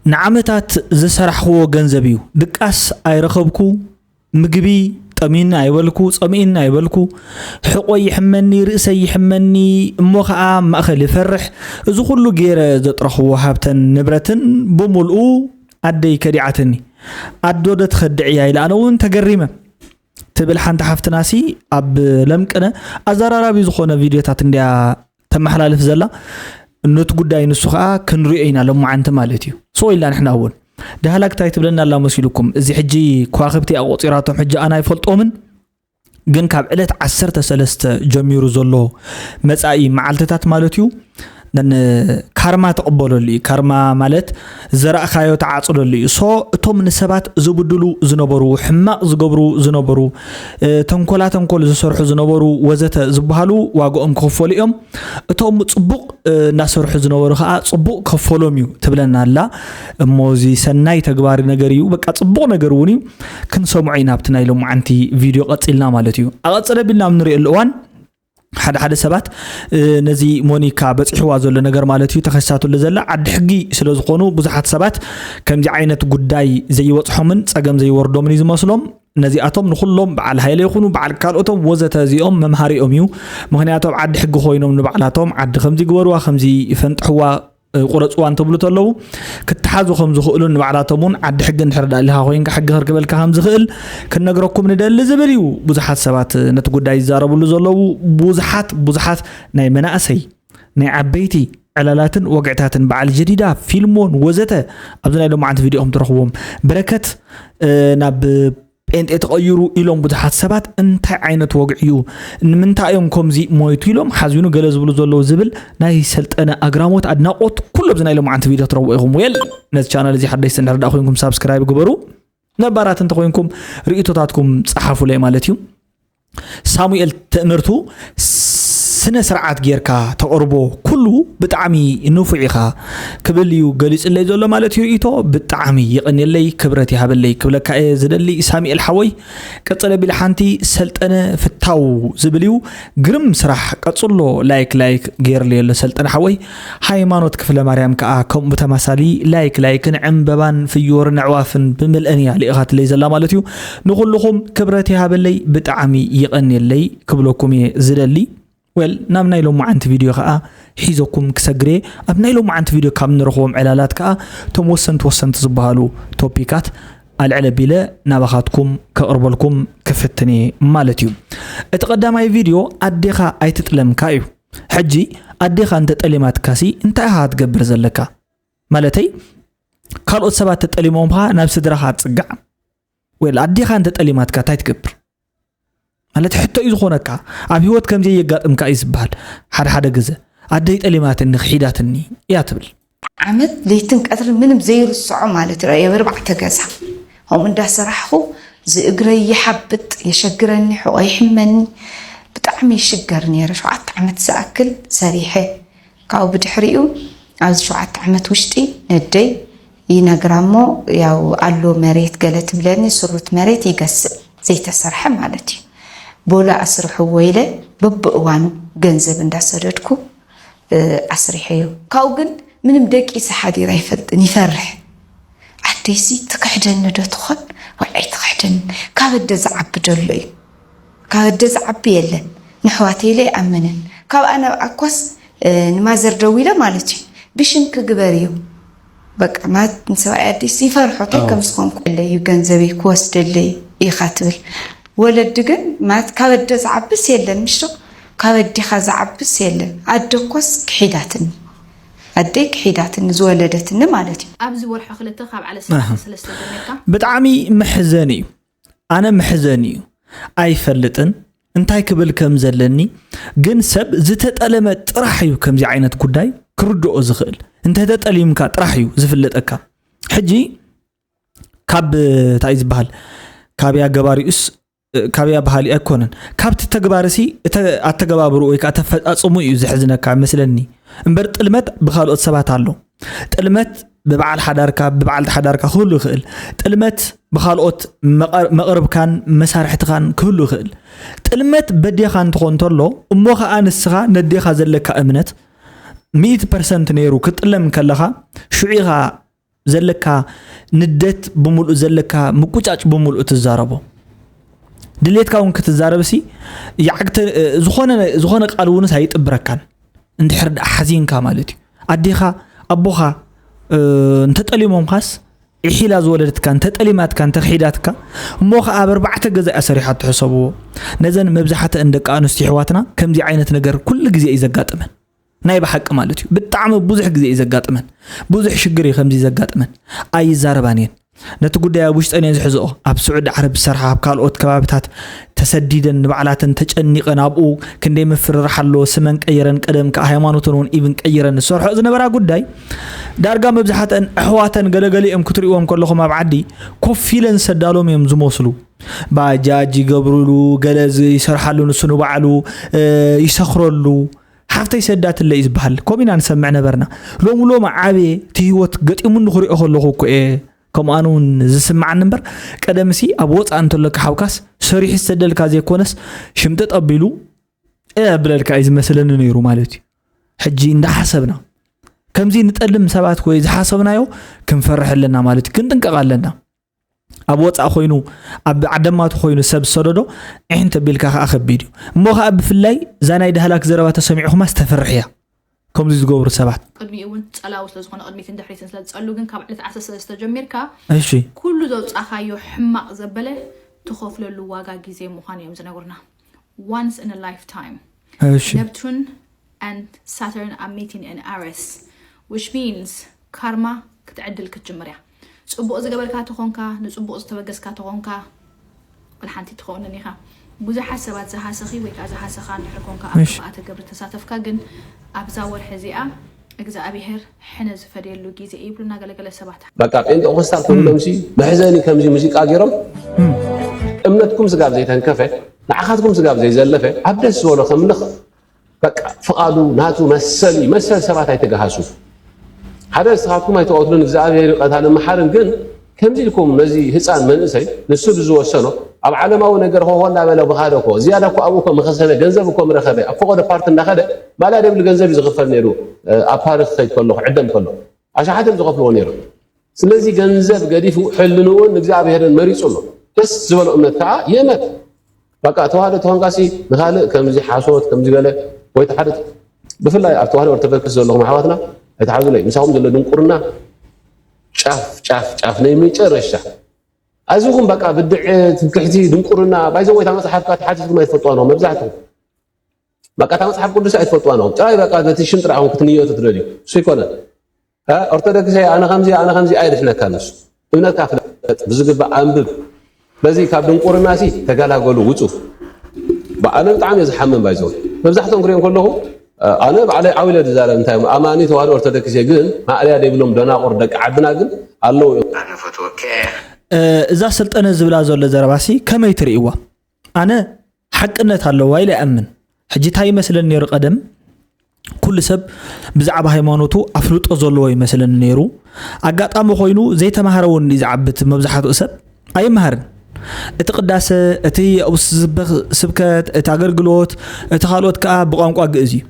ንዓመታት ዝሰራሕኽዎ ገንዘብ እዩ። ድቃስ ኣይረኸብኩ፣ ምግቢ ጠሚኒ ኣይበልኩ፣ ጸሚእኒ ኣይበልኩ፣ ሕቖይ ይሕመኒ፣ ርእሰይ ይሕመኒ፣ እሞ ኸኣ ማእኸል ይፈርሕ። እዚ ኩሉ ገይረ ዘጥረኽዎ ሃብተን ንብረትን ብምልኡ ኣደይ ከዲዓትኒ። ኣዶ ዶ ትኸድዕ እያ ኢለ ኣነ እውን ተገሪመ። ትብል ሓንቲ ሓፍትናሲ ኣብ ለምቅነ ኣዘራራቢ ዝኾነ ቪድዮታት እንድያ ተመሓላልፍ ዘላ። ነቲ ጉዳይ ንሱ ኸኣ ክንሪኦ ኢና ሎማዓንቲ ማለት እዩ። ሰው ኢልና ንሕና እውን ዳህላክ ታይ ትብለና ኣላ መሲልኩም? እዚ ሕጂ ከዋኽብቲ ኣቆፂራቶም ሕጂ ኣና ኣይፈልጦምን፣ ግን ካብ ዕለት ዓሰርተ ሰለስተ ጀሚሩ ዘሎ መጻኢ መዓልትታት ማለት እዩ። ነን ካርማ ትቕበለሉ እዩ። ካርማ ማለት ዘራእኻዮ ትዓጽደሉ እዩ። ሶ እቶም ንሰባት ዝብድሉ ዝነበሩ፣ ሕማቕ ዝገብሩ ዝነበሩ፣ እ፣ ተንኮላ ተንኮል ዝሰርሑ ዝነበሩ ወዘተ ዝበሃሉ ዋጋኦም ክኽፈሉ እዮም። እቶም ጽቡቕ፣ እ፣ እናሰርሑ ዝነበሩ ኸኣ ጽቡቕ ከፈሎም እዩ ትብለና ኣላ። እሞ እዚ ሰናይ ተግባሪ ነገር እዩ። በቃ ጽቡቕ ነገር እውን እዩ። ክንሰምዖ ኢና ኣብቲ ናይ ሎማዓንቲ ቪድዮ ቀጺልና ማለት እዩ። ኣቐጽለ ቢልና ኣብ ንሪእሉ እዋን ሓደ ሓደ ሰባት፣ እ፣ ነዚ ሞኒካ በጺሕዋ ዘሎ ነገር ማለት እዩ፣ ተኸሲሳትሉ ዘላ ዓዲ ሕጊ ስለ ዝኾኑ ብዙሓት ሰባት ከምዚ ዓይነት ጉዳይ ዘይበጽሖምን ጸገም ዘይወርዶምን እዩ ዝመስሎም። ነዚኣቶም ንኹሎም በዓል ሃይለ ይኹኑ በዓል ካልኦቶም ወዘተ እዚኦም መምሃሪኦም እዩ። ምኽንያቱ ኣብ ዓዲ ሕጊ ኮይኖም ንባዕላቶም ዓዲ ከምዚ ግበርዋ፣ ከምዚ ይፈንጥሕዋ፣ እ፣ ቁረጽዋ እንተብሉ ተለዉ ክተሓዙ ከም ዝኽእሉን ንባዕላቶም እውን ዓዲ ሕጊ እንድሕር ደኣ ኢልካ ኮይንካ ሕጊ ከርክበልካ ከም ዝኽእል ክንነግረኩም ንደሊ ዝብል እዩ። ብዙሓት ሰባት ነቲ ጉዳይ ይዛረብሉ ዘለዉ፣ ብዙሓት፣ ብዙሓት ናይ መናእሰይ፣ ናይ ዓበይቲ ዕላላትን ወግዕታትን በዓል ጀዲዳ፣ ፊልሞን ወዘተ ኣብዚ ናይ ሎማዓንቲ ቪድዮ ከም ትረኽብዎም። በረከት፣ እ፣ ናብ ጴንጤ ተቐይሩ ኢሎም ብዙሓት ሰባት። እንታይ ዓይነት ወግዒ እዩ? ንምንታይ እዮም ከምዚ ሞይቱ ኢሎም ሓዚኑ ገለ ዝብሉ ዘለዉ ዝብል ናይ ሰልጠነ ኣግራሞት ኣድናቖት ኩሉ ኣብዚ ናይ ሎማዓንቲ ቪድዮ ትረኽብዎ ኢኹም። ዌል፣ ነዚ ቻናል እዚ ሓደሽቲ እንድሕር ደኣ ኮይንኩም ሳብስክራይብ ግበሩ። ነባራት እንተኾይንኩም ርእይቶታትኩም ጸሓፉለይ ማለት እዩ። ሳሙኤል ትእምርቱ ስነ ስርዓት ጌርካ ተቕርቦ ኩሉ ብጣዕሚ ንፉዕ ኢኻ ክብል እዩ ገሊጽለይ ዘሎ ማለት እዩ። ርእይቶ ብጣዕሚ ይቐንየለይ፣ ክብረት ይሃበለይ ክብለካ እየ ዝደሊ ሳሙኤል ሓወይ። ቀጽለ ቢል ሓንቲ ሰልጠነ ፍታው ዝብል እዩ። ግርም ስራሕ ቀጽሎ። ላይክ ላይክ ጌርለይ ኣሎ ሰልጠነ ሓወይ። ሃይማኖት ክፍለ ማርያም ከኣ ከምኡ ብተመሳሊ ላይክ ላይክን ዕምበባን ፍዮርን ኣዕዋፍን ብምልአን እያ ልኢኻትለይ ዘላ ማለት እዩ። ንኹልኹም ክብረት ይሃበለይ፣ ብጣዕሚ ይቐንየለይ ክብለኩም እየ ዝደሊ። ዌል፣ ናብ ናይ ሎማዓንቲ ቪድዮ ከኣ ሒዘኩም ክሰግር እየ። ኣብ ናይ ሎማዓንቲ ቪድዮ ካብ ንረኽቦም ዕላላት ከኣ እቶም ወሰንቲ ወሰንቲ ዝበሃሉ ቶፒካት ኣልዕል ኣቢለ ናባኻትኩም ከቕርበልኩም ክፍትን እየ ማለት እዩ። እቲ ቀዳማይ ቪድዮ ኣዴኻ ኣይትጥለምካ እዩ። ሕጂ ኣዴኻ እንተጠሊማትካሲ እንታይ ኢኻ ክትገብር ዘለካ? ማለተይ ካልኦት ሰባት ተጠሊሞምኻ ናብ ስድራኻ ትጽጋዕ። ዌል፣ ኣዴኻ እንተጠሊማትካ እንታይ ትገብር? ማለት ሕቶ እዩ ዝኾነካ። ኣብ ህይወት ከምዚ የጋጥምካ እዩ ዝበሃል። ሓደ ሓደ ግዘ ኣደይ ጠሊማትኒ ክሒዳትኒ እያ ትብል። ዓመት ለይትን ቀትርን ምንም ዘይርስዖ ማለት እዩ። ኣብ ኣርባዕተ ገዛ ከምኡ እንዳሰራሕኹ ዝእግረይ ይሓብጥ፣ የሸግረኒ፣ ሕቖ ይሕመኒ፣ ብጣዕሚ ይሽገር ነይረ። ሸውዓተ ዓመት ዝኣክል ሰሪሐ። ካብኡ ብድሕሪኡ ኣብዚ ሸውዓተ ዓመት ውሽጢ ነደይ ይነግራ እሞ ያው ኣሎ መሬት ገለ ትብለኒ፣ ስሩት መሬት ይገስእ ዘይተሰርሐ ማለት እዩ። ቦሎ ኣስርሕዎ ኢለ በብእዋኑ ገንዘብ እንዳሰደድኩ፣ እ፣ ኣስሪሐዮ። ካብኡ ግን ምንም ደቂሰ ሓዲረ ኣይፈልጥን፣ ይፈርሕ። ኣደይሲ ትክሕደኒ ዶ ትኾን? ወይ ኣይትክሕደኒ? ካብ ኣደ ዝዓቢ ደሎ እዩ። ካብ ኣደ ዝዓቢ የለን። ንሕዋተይ ኢለ ይኣምንን። ካብኣ ናብኣ እኮስ፣ እ፣ ንማዘር ደዊለ ማለት እዩ። ብሽምኪ ግበርዮ። በቃ ማለት ንሰብኣይ ኣደይስ ይፈርሖ፣ እንታይ ኣዎ። ከም ዝኾንኩ ኣለዩ ገንዘበይ ክወስደለይ ኢኻ ትብል። ወለዲ ግን ማለት ካብ ኣደ ዝዓብስ የለን፣ ምሽ ዶ? ካብ ኣዴኻ ዝዓብስ የለን። ኣደ እኮስ ክሒዳትኒ። ኣደይ ክሒዳትኒ፣ ዝወለደትኒ ማለት እዩ። ኣብዚ ወርሒ ክልተ ካብ ዓለ ኣሃ። ሰለስተ ጀሚርካ? ብጣዕሚ መሕዘኒ እዩ። ኣነ መሕዘኒ እዩ። ኣይፈልጥን እንታይ ክብል ከም ዘለኒ፣ ግን ሰብ ዝተጠለመ ጥራሕ እዩ ከምዚ ዓይነት ጉዳይ ክርድኦ ዝኽእል። እንተተጠሊምካ ጥራሕ እዩ ዝፍለጠካ። ሕጂ ካብ፣ እንታይ እዩ ዝበሃል? ካብያ ገባሪኡስ፣ እ፣ ካብያ በሃሊ ኣይኮነን። ካብቲ ተግባርሲ፣ እተ-፣ ኣተገባብርኡ ወይ ከዓ ተፈጻጽሙ እዩ ዘሕዝነካ መስለኒ። እምበር ጥልመት ብኻልኦት ሰባት ኣሎ። ጥልመት ብበዓል ሓዳርካ፣ ብበዓልቲ ሓዳርካ ክህሉ ይኽእል። ጥልመት ብኻልኦት መቐር-፣ መቕርብካን መሳርሕትኻን ክህሉ ይኽእል። ጥልመት በዴኻ እንትኾን እንተሎ፣ እሞ ኸኣ ንስኻ ነዴኻ ዘለካ እምነት ሚእቲ ፐርሰንት ነይሩ ክትጥለም ከለኻ፣ ሽዑ ኢኻ ዘለካ ንደት ብምሉእ፣ ዘለካ ምቁጫጭ ብምሉእ ትዛረቦ። ድሌትካ እውን ክትዛረብሲ ይዓግተ-፣ ዝኾነ፣ ዝኾነ ቃል እውንስ ኣይጥብረካን። እንድሕር ደኣ ሓዚንካ ማለት እዩ። ኣዴኻ፣ ኣቦኻ፣ እ፣ እንተጠሊሞምካስ፣ ኢሒላ ዝወለደትካ እንተጠሊማትካ፣ እንተኽሒዳትካ፣ እሞ ኸዓ ኣብ ኣርባዕተ ገዛ እያ ሰሪሓ ትሕሰብዎ። ነዘን መብዛሕትአን ደቂ ኣንስትዮ ኣሕዋትና ከምዚ ዓይነት ነገር ኩሉ ግዜ እዩ ዘጋጥመን። ናይ ብሓቂ ማለት እዩ። ብጣዕሚ ብዙሕ ግዜ እዩ ዘጋጥመን። ብዙሕ ሽግር እዩ ከምዚ ዘጋጥመን። ኣይዛረባን እየን። ነቲ ጉዳይ ኣብ ውሽጠን እየን ዝሕዝኦ። ኣብ ስዑዲ ዓረብ ዝሰርሓ፣ ኣብ ካልኦት ከባብታት ተሰዲደን ንባዕላተን ተጨኒቐን ኣብኡ ክንደይ ምፍርራሕ ኣሎ፣ ስመን ቀይረን፣ ቀደም ከኣ ሃይማኖተን እውን ኢቭን ቀይረን ዝሰርሖ ዝነበራ ጉዳይ፣ ዳርጋ መብዛሕትአን ኣሕዋተን ገለገሊኦም ክትርእዎም ከለኹም ኣብ ዓዲ ኮፍ ኢለን ዝሰዳሎም እዮም ዝመስሉ። ባጃጅ ይገብሩሉ፣ ገለ ዝ-፣ ይሰርሓሉ፣ ንሱ ንባዕሉ፣ እ፣ ይሰኽረሉ። ሓፍተይ ሰዳትለይ እዩ ዝበሃል። ከምኡ ኢና ንሰምዕ ነበርና። ሎሚ ሎሚ ዓብየ እቲ ህይወት ገጢሙኒ ክሪኦ ከለኹ እኮ እየ ከምኣን እውን ዝስምዓኒ እምበር፣ ቀደምሲ ኣብ ወፃእ እንተለካ ሓውካስ ሰሪሑ ዝሰደልካ ዘይኮነስ ሽምጥጥ ኣቢሉ እብለልካ እዩ ዝመስለኒ ነይሩ ማለት እዩ። ሕጂ እንዳሓሰብና ከምዚ ንጠልም ሰባት ወይ ዝሓሰብናዮ ክንፈርሕ ኣለና ማለት እዩ። ክንጥንቀቕ ኣለና። ኣብ ወፃእ ኮይኑ፣ ኣብ ዓደማቱ ኮይኑ ሰብ ዝሰደዶ ዒሕ እንተቢልካ ከዓ ከቢድ እዩ። እሞ ከዓ ብፍላይ እዛ ናይ ዳህላክ ዘረባ ተሰሚዕኹማ ዝተፈርሕ እያ። ከምዚ ዝገብሩ ሰባት። ቅድሚኡ እውን ጸላዊ ስለ ዝኾነ ቅድሚትን ድሕሪትን ስለ ዝጸሉ ግን ካብ ዕለት ዓሰርተ ሰለስተ ጀሚርካ እሺ። ኩሉ ዘውጻኻዮ ሕማቕ ዘበለ ትኸፍለሉ ዋጋ ግዜ ምዃኑ እዮም ዝነግሩና። Once in a lifetime. እሺ። Neptune and Saturn are meeting in Aries, which means ካርማ ክትዕድል ክትጅምር እያ። ጽቡቕ ዝገበርካ ተኾንካ፣ ንጽቡቕ ዝተበገስካ ተኾንካ፣ ወላ ሓንቲ ትኸውንን ኢኻ። ብዙሓት ሰባት ዝሃሰኺ ወይ ከዓ ዝሃሰኻ እንድሕር ኮንካ ኣብ እሺ። ክፍኣተ ግብሪ ተሳተፍካ፣ ግን ኣብዛ ወርሒ እዚኣ እግዚኣብሔር ሕነ ዝፈድየሉ ግዜ እዩ ይብሉና ገለገለ ሰባት። በቃ ጴንጤቆስታል ኮይኖምሲ መሕዘኒ ከምዚ ሙዚቃ ገይሮም እምነትኩም ስጋብ ዘይተንከፈ፣ ንዓኻትኩም ስጋብ ዘይዘለፈ፣ ኣብ ደስ ዝበሎ ከምልኽ በቃ ፍቓዱ ናቱ መሰል እዩ። መሰል ሰባት ኣይተገሃሱ። ሓደ ንስኻትኩም ኣይትቐትሉን እግዚኣብሔር እዩ ቀታልን መሓርን፣ ግን ከምዚ ኢልኩም ነዚ ህፃን መንእሰይ ንሱ ብዝወሰኖ ኣብ ዓለማዊ ነገር ሆሆ እናበለ ብኻደ እኮ ዝያዳ እኮ ኣብኡ እኮ ምኸሰበ ገንዘብ እኮ ምረኸበ ኣብ ፈቐዶ ፓርቲ እናኸደ ማልያ ደብል ገንዘብ እዩ ዝኽፈል ነይሩ። ኣብ ፓሪስ ክኸይድ ከሎ ክዕደም ከሎ ኣሽሓት እዮም ዝኸፍልዎ ነይሮም። ስለዚ ገንዘብ ገዲፉ ሕልንኡን እግዚኣብሔርን መሪጹ ኣሎ። ደስ ዝበሎ እምነት ከዓ ይእመት። በቃ ተዋህዶ ተኾንካሲ ንኻልእ ከምዚ ሓሶት ከምዚ ገለ ወይ ተሓደ ብፍላይ ኣብ ተዋህዶ ኦርቶዶክስ ዘለኹም ኣሕዋትና ኣይትሓዙለይ። ምሳኹም ዘሎ ድንቁርና ጫፍ ጫፍ ጫፍ ናይ መጨረሻ። ኣዚኹም በቃ ብድዐ ትምክሕቲ ድንቁርና ባይዘ ወይ እታ መጽሓፍካ ተሓቲትኩም ኣይትፈልጥዋ ነው መብዛሕትኹም። በቃ እታ መጽሓፍ ቅዱስ ኣይትፈልጥዋ ነው። ጥራይ በቃ ነቲ ሽም ጥራይ ክትንየቱ ትደልዩ። እሱ ይኮነ። ኦርቶዶክስ ኣነ ከምዚ ኣነ ከምዚ ኣይድሕነካ ንሱ እምነትካ ፍለጥ ብዝግባእ ኣንብብ። በዚ ካብ ድንቁርና ሲ ተገላገሉ ውፁ። ኣነ ብጣዕሚ እየ ዝሓምም ባይዘው መብዛሕቶም ክሪኦም ከለኹ ኣነ ባዕለይ ዓው ኢለ ዝዛረብ እንታይ ኣማኒ ተዋህዶ ኦርቶዶክስ እየ ግን ማእለያ ዘይብሎም ደናቁር ደቂ ዓድና ግን ኣለዉ እዮም። ኣነ ፈትወከ እዛ ስልጠነ ዝብላ ዘሎ ዘረባሲ ከመይ ትርእይዋ? ኣነ ሓቅነት ኣለዋ ኢለ እኣምን። ሕጂ እንታይ ይመስለኒ ነይሩ ቀደም ኩሉ ሰብ ብዛዕባ ሃይማኖቱ ኣፍልጦ ዘለዎ ይመስለኒ ነይሩ። ኣጋጣሚ ኮይኑ ዘይተማህረ እውን እዩ ዝዓብት መብዛሕትኡ ሰብ ኣይመሃርን። እቲ ቅዳሰ፣ እቲ ኣብኡ ዝስበኽ ስብከት፣ እቲ ኣገልግሎት፣ እቲ ካልኦት ከኣ ብቋንቋ ግእዝ እዩ።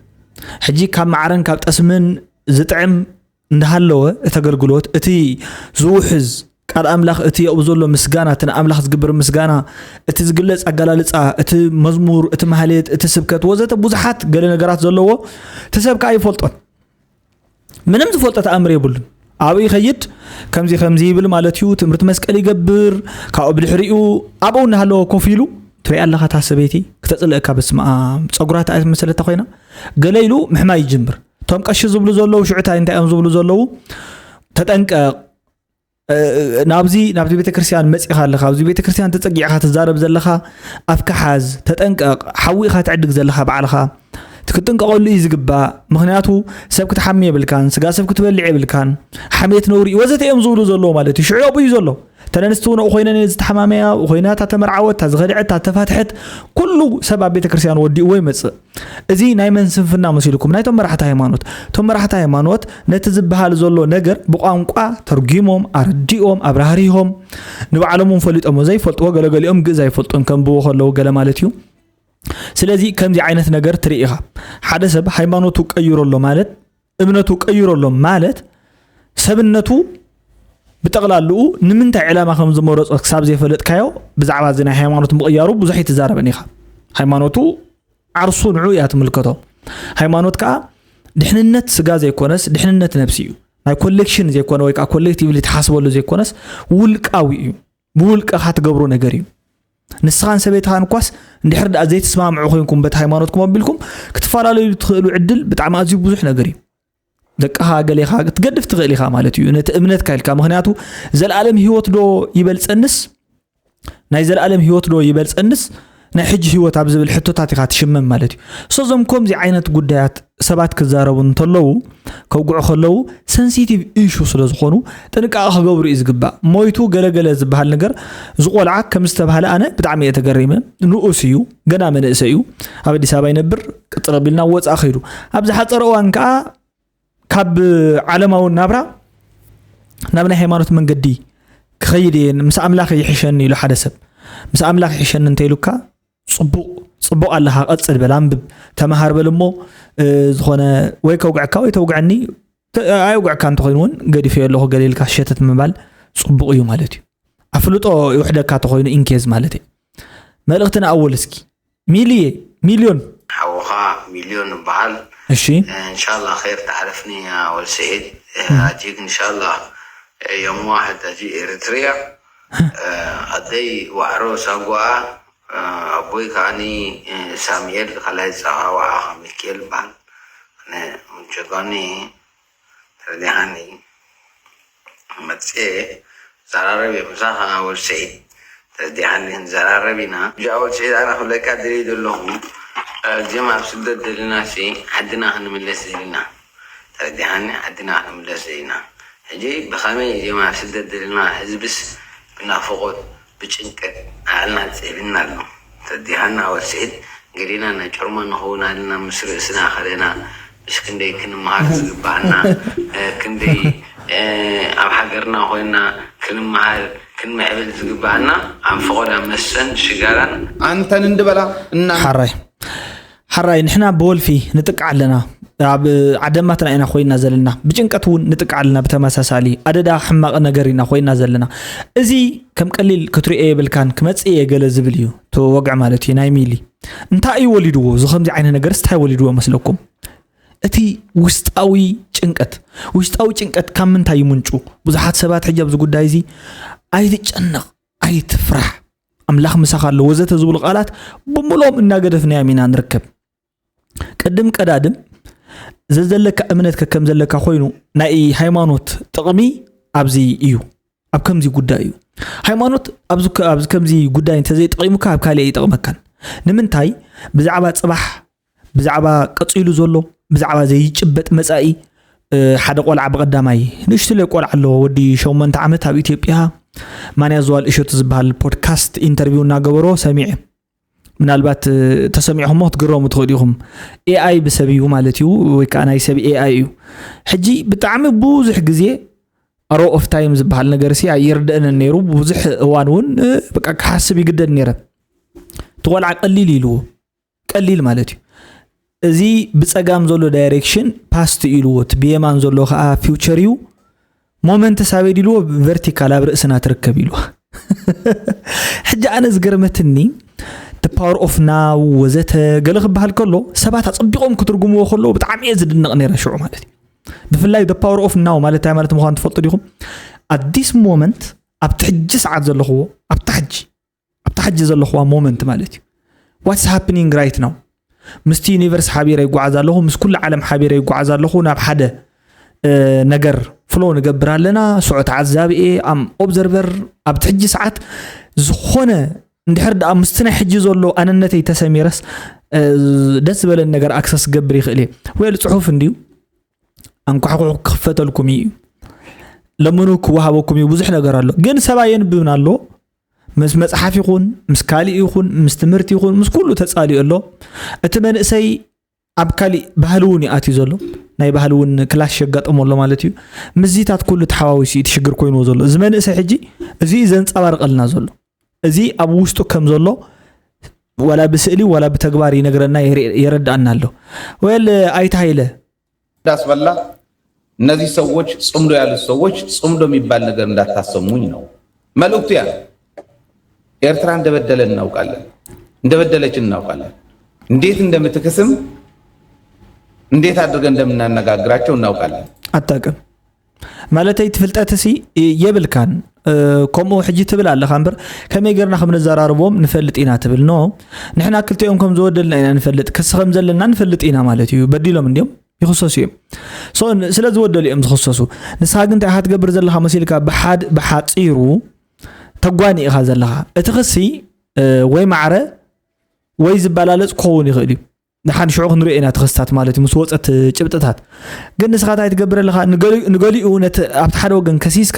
ሕጂ ካብ ማዕረን ካብ ጠስምን ዝጥዕም እንዳሃለወ እቲ ኣገልግሎት እቲ ዝውሕዝ ቃል ኣምላኽ እቲ ኣብኡ ዘሎ ምስጋና እቲ ንኣምላኽ ዝግበር ምስጋና እቲ ዝግለጽ ኣገላልጻ እቲ መዝሙር እቲ ማህሌት እቲ ስብከት ወዘተ ብዙሓት ገለ ነገራት ዘለዎ እቲ ሰብ ከኣ ኣይፈልጦን ምንም ዝፈልጦ ተኣምር የብሉን ኣብኡ ይኸይድ ከምዚ ከምዚ ይብል ማለት እዩ ትምህርቲ መስቀል ይገብር ካብኡ ብድሕሪኡ ኣብኡ እናሃለወ ኮፍ ኢሉ ትሪኣ ኣለኻ እታ ሰበይቲ ክተፅልእካ በስመ ኣብ ፀጉራ ተኣ መሰለታ ኮይና ገለ ኢሉ ምሕማይ ይጅምር እቶም ቀሺ ዝብሉ ዘለዉ ሽዑ እንታይ እንታይ እዮም ዝብሉ ዘለዉ ተጠንቀቕ ናብዚ ናብዚ ቤተክርስትያን መፂኻ ኣለኻ ኣብዚ ቤተክርስትያን ተፀጊዕኻ ትዛረብ ዘለኻ ኣፍካ ሓዝ ተጠንቀቕ ሓዊ ኢኻ ትዕድግ ዘለኻ ባዕልኻ ክትጥንቀቐሉ እዩ ዝግባእ ምኽንያቱ ሰብ ክትሓሚ የብልካን ስጋ ሰብ ክትበልዕ የብልካን ሓሜት ነውሪ ወዘተ እዮም ዝብሉ ዘለዉ ማለት እዩ ሽዑ ኣብኡ እዩ ዘሎ ተለንስቲ እውን ኣብኡ ኮይነን እየ ዝተሓማመያ ኣብኡ ኮይና እታ ተመርዓወት እታ ዝኸድዐት እታ ተፋትሐት ኩሉ ሰብ ኣብ ቤተክርስትያን ወዲእዎ ይመፅእ እዚ ናይ መን ስንፍና መሲልኩም ናይቶም መራሕቲ ሃይማኖት እቶም መራሕቲ ሃይማኖት ነቲ ዝበሃል ዘሎ ነገር ብቋንቋ ተርጒሞም ኣረዲኦም ኣብራህሪሆም ንባዕሎም እውን ፈሊጦሞ ዘይፈልጥዎ ገለገሊኦም ግእዝ ኣይፈልጡን ከንብቦ ከለዉ ገለ ማለት እዩ ስለዚ ከምዚ ዓይነት ነገር ትርኢ ኢኻ ሓደ ሰብ ሃይማኖቱ ቀይሮ ኣሎ ማለት እምነቱ ቀይሮ ኣሎ ማለት ሰብነቱ ብጠቕላልኡ ንምንታይ ዕላማ ከም ዝመረጾ ክሳብ ዘይፈለጥካዮ፣ ብዛዕባ እዚ ናይ ሃይማኖት ምቕያሩ ብዙሕ ኣይትዛረብን ኢኻ። ሃይማኖቱ ዓርሱ ንዑ እያ ትምልከቶ። ሃይማኖት ከዓ ድሕንነት ስጋ ዘይኮነስ ድሕንነት ነብሲ እዩ። ናይ ኮሌክሽን ዘይኮነ ወይ ከዓ ኮሌክቲቭሊ ትሓስበሉ ዘይኮነስ ውልቃዊ እዩ። ብውልቅኻ ትገብሮ ነገር እዩ። ንስኻን ሰበይትኻን እኳስ እንድሕር ደኣ ዘይትስማምዑ ኮይንኩም በቲ ሃይማኖትኩም ኣቢልኩም ክትፈላለዩ ትኽእሉ ዕድል ብጣዕሚ ኣዝዩ ብዙሕ ነገር እዩ። ደቅኻ ገሌኻ ክትገድፍ ትኽእል ኢኻ ማለት እዩ፣ ነቲ እምነትካ ኢልካ። ምኽንያቱ፣ "ዘለኣለም ህይወት ዶ ይበልጸንስ፣ ናይ ዘለኣለም ህይወት ዶ ይበልጸንስ ናይ ሕጂ ህይወት?" ኣብ ዝብል ሕቶታት ኢኻ ትሽመም ማለት እዩ። ሶ እዞም ከምዚ ዓይነት ጉዳያት ሰባት ክዛረቡ እንተለዉ፣ ከውግዑ ከለዉ፣ ሰንሲቲቭ ኢሹ ስለ ዝኾኑ ጥንቃቐ ክገብሩ እዩ ዝግባእ። ሞይቱ ገለገለ ዝበሃል ነገር፣ እዚ ቆልዓ ከም ዝተባህለ ኣነ ብጣዕሚ እየ ተገሪመ። ንኡስ እዩ፣ ገና መንእሰይ እዩ። ኣብ ኣዲስ ኣበባ ይነብር፣ ቅጥር ኣቢልና ወፃእ ከይዱ። ኣብ ዝሓፀረ እዋን ከዓ ካብ ዓለማዊ ናብራ ናብ ናይ ሃይማኖት መንገዲ ክኸይድ እየ፣ ምስ ኣምላኽ ይሕሸኒ ኢሉ ሓደ ሰብ። ምስ ኣምላኽ ይሕሸኒ እንተኢሉካ፣ ጽቡቕ፣ ጽቡቕ ኣለኻ፣ ቀጽል በል፣ ኣንብብ፣ ተመሃር በል እሞ፣ እ፣ ዝኾነ ወይ ከውግዐካ ወይ ተውግዐኒ፣ ተ-፣ ኣየውግዐካ እንተኾይኑ እውን ገዲፈዮ ኣለኹ ገለ ኢልካ ሸተት ምባል ጽቡቕ እዩ ማለት እዩ። ኣፍልጦ ይውሕደካ እንተኾይኑ ኢንኬዝ ማለት እዩ። መልእኽቲ ንኣወል እስኪ። ሚልየ፣ ሚልዮን። ሓውኻ ሚልዮን ይበሃል። እሺ። እንሻላ ኸይር ተዓረፍኒ ኣወል ስዒድ። እም። ኣቲክ እንሻላ ዮም ዋሕድ ኣቲ ኤርትርያ። ኣደይ ዋዕሮ ሳጓኣ፣ ኣቦይ ከዓኒ ሳሙኤል፣ ካልኣይ ጸዋዕዋ ሚካኤል ይበሃል። ኣነ ምንቸጓኒ ተረዲኻኒ። መጽኤ ዘራረብ እየ ምሳኻ ኣወል ስዒድ። ተረዲኻኒ፣ ክንዘራረብ ኢና። ሕጂ ኣወል ስዒድ፣ ኣነ ክብለካ ደልየ ዘለኹ፣ እዚኦም ኣብ ስደት ዘለና ሲ ዓድና ክንምለስ ደሊና። ተረዲኻኒ፣ ዓድና ክንምለስ ደሊና። ሕጂ ብኸመይ እዚኦም ኣብ ስደት ዘለና ህዝብስ ብናፍቖት ብጭንቀት ዓቕልና ጸቢብና ኣሎ። ተረዲኻኒ ኣወል ስዒድ፣ ገሊና ናይ ጨርሞ ንኸውን ኣለና፣ ምስ ርእስና ከለና፣ ምስ ክንደይ ክንመሃር ዝግባኣና፣ እ፣ ክንደይ፣ እ፣ ኣብ ሃገርና ኮይንና ክንመሃር፣ ክንምዕብል ዝግባኣና፣ ኣብ ፈቖዳ መስተን ሽጋራን። ኣንተን እንድበላ እና ሓራይ፣ ሓራይ፣ ንሕና ብወልፊ ንጥቃዕ ኣለና። ኣብ ዓደማትና ኢና ኮይና ዘለና። ብጭንቀት እውን ንጥቃዕ ኣለና። ብተመሳሳሊ ኣደዳ ሕማቕ ነገር ኢና ኮይና ዘለና። እዚ ከም ቀሊል ክትሪኦ የብልካን፣ ክመጽእ እየ ገለ ዝብል እዩ። እቲ ወግዒ ማለት እዩ ናይ ሚሊ። እንታይ እዩ ወሊድዎ? እዚ ከምዚ ዓይነት ነገርስ እንታይ ወሊድዎ መስለኩም? እቲ ውስጣዊ ጭንቀት። ውስጣዊ ጭንቀት ካብ ምንታይ ይምንጩ? ብዙሓት ሰባት ሕጂ ኣብዚ ጉዳይ እዚ "ኣይትጨነቕ፣ ኣይትፍራሕ፣ ኣምላኽ ምሳኻ ኣሎ" ወዘተ ዝብሉ ቃላት ብምልኦም እናገደፍናዮም ኢና ንርከብ። ቅድም ቀዳድም ዘዘለካ እምነት ከከም ዘለካ ኮይኑ፣ ናይ ሃይማኖት ጥቕሚ ኣብዚ እዩ። ኣብ ከምዚ ጉዳይ እዩ። ሃይማኖት ኣብዚ ከ-፣ ኣብዚ ከምዚ ጉዳይ እንተዘይጠቒሙካ ኣብ ካልእ ኣይጠቕመካን። ንምንታይ? ብዛዕባ ጽባሕ፣ ብዛዕባ ቀጺሉ ዘሎ፣ ብዛዕባ ዘይጭበጥ መጻኢ፣ እ፣ ሓደ ቆልዓ ብቐዳማይ ንእሽትለይ ቆልዓ ኣለዎ፣ ወዲ ሸሞንተ ዓመት ኣብ ኢትዮጵያ ማንያ ዝዋል እሸቱ ዝበሃል ፖድካስት ኢንተርቪው እናገበሮ ሰሚዐ። ምናልባት፣ እ፣ ተሰሚዕኹሞ ክትግረሙ ትኽእሉ ኢኹም። ኤኣይ ብሰብ እዩ ማለት እዩ፣ ወይ ከዓ ናይ ሰብ ኤኣይ እዩ። ሕጂ ብጣዕሚ ብዙሕ ግዜ ኣሮ ኦፍ ታይም ዝበሃል ነገር ሲ ኣይርደአንን ነይሩ። ብዙሕ እዋን እውን፣ እ፣ በቃ ክሓስብ ይግደድ ነይረ። እቲ ቆልዓ ቀሊል ኢልዎ፣ ቀሊል ማለት እዩ። እዚ ብጸጋም ዘሎ ዳይሬክሽን ፓስት ኢልዎ፣ እቲ ብየማን ዘሎ ከዓ ፊውቸር እዩ። ሞመንት ሳበይ ኢልዎ፣ ቨርቲካል ኣብ ርእስና ትርከብ ኢልዎ። ሕጂ ኣነ ዝገርመትኒ፣ the power of now ወዘተ ገለ ክበሃል ከሎ፣ ሰባት ኣጸቢቖም ክትርጉምዎ ከለዉ ብጣዕሚ እየ ዝድነቕ ነይረ ሽዑ ማለት እዩ። ብፍላይ the power of now ማለት እንታይ ማለት ምዃኑ ትፈልጡ ዲኹም? At this moment፣ ኣብቲ ሕጂ ሰዓት ዘለኽዎ፣ ኣብታ ሕጂ፣ ኣብታ ሕጂ ዘለኽዋ ሞመንት ማለት እዩ። What's happening right now? ምስቲ ዩኒቨርስ ሓቢረ ይጓዓዝ ኣለኹ፣ ምስ ኩሉ ዓለም ሓቢረ ይጓዓዝ ኣለኹ፣ ናብ ሓደ፣ እ፣ ነገር ፍሎ ንገብር ኣለና። ስዑ ተዓዛቢ እየ፣ ኣም ኦብዘርቨር። ኣብቲ ሕጂ ሰዓት ዝኾነ እንድሕር ደኣ ምስቲ ናይ ሕጂ ዘሎ ኣነነተይ ተሰሚረስ፣ እ፣ ደስ ዝበለኒ ነገር ኣክሰስ ክገብር ይኽእል እየ። ዌል፣ ጽሑፍ እንድዩ፣ ኣንኳሕኩሑ ክኽፈተልኩም እዩ፣ ለምኑ ክወሃበኩም እዩ፣ ብዙሕ ነገር ኣሎ። ግን ሰብ ኣየንብብን ኣሎ። ምስ መጽሓፍ ይኹን፣ ምስ ካልእ ይኹን፣ ምስ ትምህርቲ ይኹን፣ ምስ ኩሉ ተጻሊኡ ኣሎ። እቲ መንእሰይ ኣብ ካሊእ ባህሊ እውን እዩ ኣትዩ ዘሎ። ናይ ባህሊ እውን ክላሽ የጋጥሞ ኣሎ ማለት እዩ። ምስዚታት ኩሉ ተሓዋዊሱ እዩ እቲ ሽግር ኮይንዎ ዘሎ። እዚ መንእሰይ ሕጂ እዚ እዩ ዘንጸባርቐልና ዘሎ። እዚ ኣብ ውሽጡ ከም ዘሎ ዋላ ብስእሊ ዋላ ብተግባር ይነግረና፣ የረ-፣ የረድኣና ኣሎ። ወል ኣይተ ሃይለ። ዳስ በላ። እነዚህ ሰዎች ጽምዶ ያሉት ሰዎች ጽምዶ የሚባል ነገር እንዳታሰሙኝ ነው መልእክቱ። ያ ኤርትራ እንደበደለ እናውቃለን፣ እንደበደለችን እናውቃለን። እንዴት እንደምትክስም እንዴት አድርገን እንደምናነጋግራቸው እናውቃለን። ኣታቅም ማለተይ ትፍልጠትሲ የብልካን። ከምኡ ሕጂ ትብል ኣለኻ እምበር ከመይ ገርና ከም ነዘራርቦም ንፈልጥ ኢና ትብል ኖ። ንሕና ክልቲኦም ከም ዝወደልና ኢና ንፈልጥ፣ ክሲ ከም ዘለና ንፈልጥ ኢና ማለት እዩ። በዲሎም እንዲዮም ይኽሰሱ እዮም። ስለ ዝወደሉ እዮም ዝኽሰሱ። ንስኻ ግን እንታይ ኢኻ ትገብር ዘለኻ መሲልካ ብሓድ ብሓፂሩ ተጓኒ ኢኻ ዘለኻ። እቲ ክሲ ወይ ማዕረ ወይ ዝበላለፅ ክኸውን ይኽእል እዩ። ንሓን ሽዑ ክንሪኦ ኢና ተኸስታት ማለት እዩ ምስ ወፀት ጭብጥታት። ግን ንስኻ እንታይ ትገብር ኣለኻ? ንገሊኡ ነቲ ኣብቲ ሓደ ወገን ከሲስካ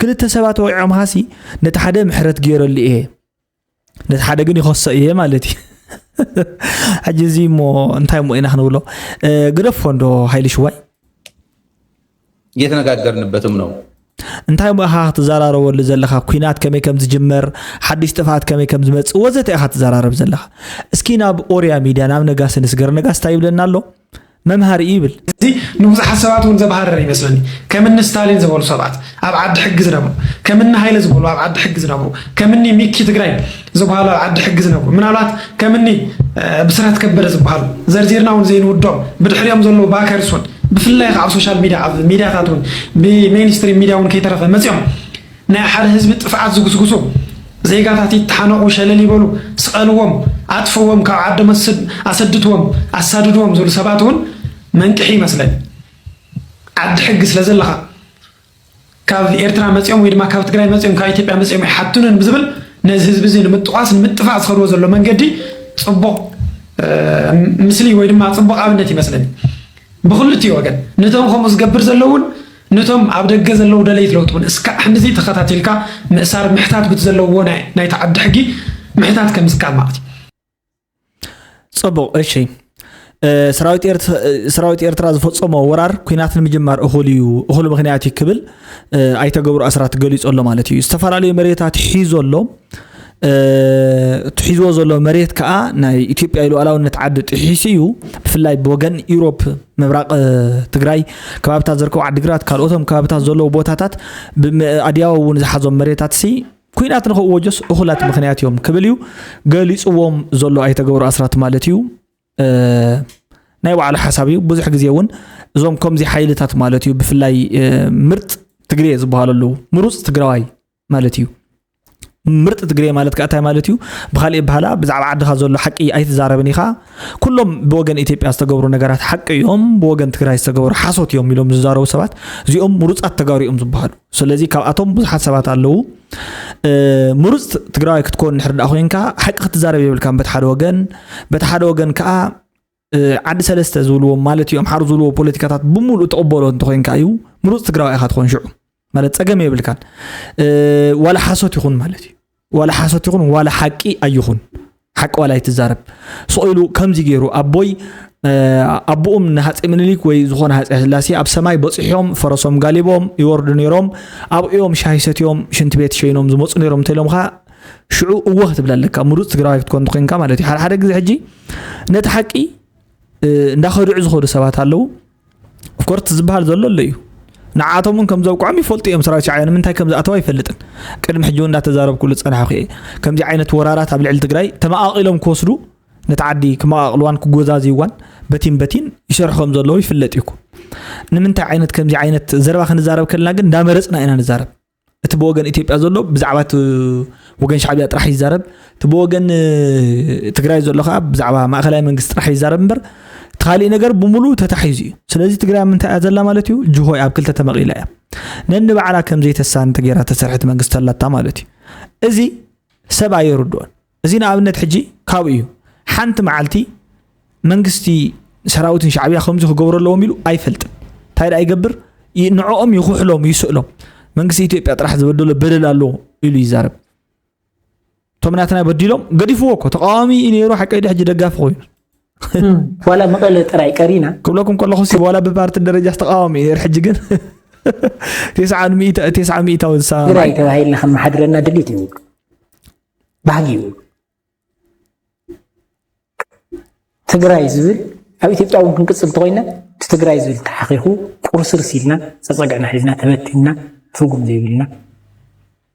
ክልተ ሰባት ወቂዖም ሃሲ ነቲ ሓደ ምሕረት ገይረሉ እየ ነቲ ሓደ ግን ይኸሶ እየ ማለት እዩ። ሕጂ እዚ እሞ እንታይ እሞ ኢና ክንብሎ? ግደፎ እንዶ ሃይሊ ሽዋይ እየተነጋገርንበትም ነው። እንታይ እሞ ኢኻ ክትዘራረበሉ ዘለኻ? ኩናት ከመይ ከም ዝጅመር፣ ሓድሽ ጥፍኣት ከመይ ከም ዝመጽእ ወዘተ ኢኻ ትዘራረብ ዘለኻ። እስኪ ናብ ኦርያ ሚድያ ናብ ነጋሲ ንስገር። ነጋሲ እንታይ ይብለና ኣሎ? መምሃሪ እዩ ይብል። እዚ ንብዙሓት ሰባት እውን ዘባህረረ ይመስለኒ። ከምኒ ስታሊን ዝበሉ ሰባት ኣብ ዓዲ ሕጊ ዝነብሩ፣ ከምኒ ሃይለ ዝበሉ ኣብ ዓዲ ሕጊ ዝነብሩ፣ ከምኒ ሚኪ ትግራይ ዝበሃሉ ኣብ ዓዲ ሕጊ ዝነብሩ፣ ምናልባት ከምኒ ብስራት ከበደ ዝበሃሉ ዘርዚርና እውን ዘይንውዶም ብድሕሪኦም ዘለዉ ባከርስ እውን ብፍላይ ኣብ ሶሻል ሚድያ ኣብ ሚድያታት እውን ብሜንስትሪም ሚድያ እውን ከይተረፈ መፅኦም ናይ ሓደ ህዝቢ ጥፍዓት ዝጉስጉሱ ዜጋታት ይተሓነቑ፣ ሸለል ይበሉ፣ ስቐልዎም፣ ኣጥፍዎም፣ ካብ ዓዶም ኣሰድትዎም፣ ኣሳድድዎም ዝብሉ ሰባት እውን መንቅሒ ይመስለኒ። ዓዲ ሕጊ ስለ ዘለኻ ካብ ኤርትራ መፂኦም ወይ ድማ ካብ ትግራይ መፂኦም ካብ ኢትዮጵያ መፂኦም ኣይሓቱንን ብዝብል ነዚ ህዝቢ እዚ ንምጥቋስ ንምጥፋእ ዝኸድዎ ዘሎ መንገዲ ፅቡቕ ምስሊ ወይ ድማ ፅቡቕ ኣብነት ይመስለኒ። ብክልቲኡ ወገን ነቶም ከምኡ ዝገብር ዘለውን ነቶም ኣብ ደገ ዘለዉ ደለይቲ ለውጢ እውን እስካዕ ሕንዚ ተኸታቲልካ ምእሳር ምሕታት ብቲ ዘለውዎ ናይ ናይቲ ዓዲ ሕጊ ምሕታት ከም ዝከኣል ማለት እዩ። ፅቡቕ እሺ። ሰራዊት ኤርትራ ዝፈፀሞ ወራር ኩናት ንምጅማር እኹል እዩ፣ እኹል ምክንያት እዩ ክብል ኣይተ ገብሩ ኣስራት ገሊፁ ኣሎ ማለት እዩ። ዝተፈላለዩ መሬታት ሒዙ ኣሎ። እቲ ሒዝዎ ዘሎ መሬት ከዓ ናይ ኢትዮጵያ ሉዓላውነት ዓዲ ጥሒሱ እዩ። ብፍላይ ብወገን ኢሮፕ ምብራቕ ትግራይ ከባብታት ዝርከቡ ዓዲግራት ካልኦቶም ከባብታት ዘለዉ ቦታታት ኣድያቦ እውን ዝሓዞም መሬታት ሲ ኩናት ንኽእወጆስ እኹላት ምኽንያት እዮም ክብል እዩ ገሊፅዎም ዘሎ ኣይተ ገብሩ ኣስራት ማለት እዩ። ናይ ባዕሉ ሓሳብ እዩ። ብዙሕ ግዜ እውን እዞም ከምዚ ሓይልታት ማለት እዩ ብፍላይ ምርጥ ትግሬ ዝበሃሉ ኣለዉ። ምሩፅ ትግራዋይ ማለት እዩ። ምርጥ ትግሬ ማለት ከዓ እንታይ ማለት እዩ? ብካሊእ በሃላ ብዛዕባ ዓድኻ ዘሎ ሓቂ ኣይትዛረብን ኢኻ። ኩሎም ብወገን ኢትዮጵያ ዝተገብሩ ነገራት ሓቂ እዮም፣ ብወገን ትግራይ ዝተገብሩ ሓሶት እዮም ኢሎም ዝዛረቡ ሰባት እዚኦም ምሩፃት ተጋሩ እዮም ዝበሃሉ። ስለዚ ካብኣቶም ብዙሓት ሰባት ኣለዉ። ምሩፅ ትግራዋይ ክትኮን እንድሕር ደኣ ኮይንካ ሓቂ ክትዛረብ የብልካን። በቲ ሓደ ወገን በቲ ሓደ ወገን ከዓ ዓዲ ሰለስተ ዝብልዎም ማለት እዩ ኣምሓሩ ዝብልዎ ፖለቲካታት ብምሉእ ትቕበሎ እንተኮይንካ እዩ ምሩፅ ትግራዋይ ኢኻ ትኾን ሽዑ ማለት ፀገም የብልካን። ዋላ ሓሶት ይኹን ማለት እዩ ዋላ ሓሶት ይኹን ዋላ ሓቂ ኣይኹን ሓቂ ዋላ ኣይትዛረብ። ስቕ ኢሉ ከምዚ ገይሩ ኣቦይ ኣቦኦም ንሃፀይ ምኒልክ ወይ ዝኾነ ሃፀይ ስላሴ ኣብ ሰማይ በፂሖም ፈረሶም ጋሊቦም ይወርዱ ነይሮም ኣብኦም ሻሂ ሰትዮም ሽንቲ ቤት ሸይኖም ዝመፁ ነይሮም እንተኢሎም ከዓ ሽዑ እወ ክትብል ኣለካ። ምሩፅ ትግራዋይ ክትኮን እንተኮይንካ ማለት እዩ። ሓደ ሓደ ግዜ ሕጂ ነቲ ሓቂ እንዳኸድዑ ዝኸዱ ሰባት ኣለዉ። ኦፍኮርስ ዝበሃል ዘሎ ኣሎ እዩ። ንዓቶም እውን ከም ዘብቅዖም ይፈልጡ እዮም። ሰራዊት ሻዕብያ ንምንታይ ከም ዝኣተዋ ኣይፈልጥን። ቅድሚ ሕጂ እውን እንዳተዛረብኩሉ ዝፀናሕኩ እየ። ከምዚ ዓይነት ወራራት ኣብ ልዕሊ ትግራይ ተመቓቒሎም ክወስዱ ነቲ ዓዲ ክመቓቕልዋን ክጎዛዝይዋን በቲን በቲን ይሰርሑ ከም ዘለዉ ይፍለጥ እዩ እኮ። ንምንታይ ዓይነት ከምዚ ዓይነት ዘረባ ክንዛረብ ከለና ግን እንዳመረፅና ኢና ንዛረብ። እቲ ብወገን ኢትዮጵያ ዘሎ ብዛዕባ እቲ ወገን ሻዕብያ ጥራሕ ይዛረብ፣ እቲ ብወገን ትግራይ ዘሎ ከዓ ብዛዕባ ማእኸላይ መንግስቲ ጥራሕ ይዛረብ እምበር እቲ ካሊእ ነገር ብምሉእ ተታሒዙ እዩ። ስለዚ ትግራይ ኣብ ምንታይ እያ ዘላ ማለት እዩ? ጅሆ እያ፣ ኣብ ክልተ ተመቒላ እያ። ነንባዕላ ከም ዘይተሳኒ ተገይራ ተሰርሐት መንግስቲ ኣላታ ማለት እዩ። እዚ ሰብ ኣይርድኦን። እዚ ንኣብነት ሕጂ ካብኡ እዩ። ሓንቲ መዓልቲ መንግስቲ ሰራዊትን ሻዕብያ ከምዚ ክገብሩ ኣለዎም ኢሉ ኣይፈልጥን። እንታይ ደኣ ይገብር? ንዕኦም ይኹሕሎም፣ ይስእሎም። መንግስቲ ኢትዮጵያ ጥራሕ ዝበደሎ በደል ኣሎ ኢሉ ይዛረብ። እቶም ናትና በዲሎም ገዲፍዎ እኮ ተቃዋሚ እዩ ነይሩ፣ ሓቀይ ሕጂ ደጋፊ ኮይኑ ዋላ መቐለ ጥራይ ቀሪና ክብለኩም ከለኹ ሲ ዋላ ብፓርቲ ደረጃ ተቃዋሚ እዩ ነይሩ፣ ሕጂ ግን ተስዓ ሚእታዊ ዝሰማማዕ ትግራይ ተባሂልና ከመሓድረና ድልት እዩ። ባህጊ እዩ። ትግራይ ዝብል ኣብ ኢትዮጵያ እውን ክንቅፅል እንተኮይና እቲ ትግራይ ዝብል ተሓኺኹ ቁርስርስ ኢልና ጸጸግዕና ሒዝና ተበቲንና ትርጉም ዘይብልና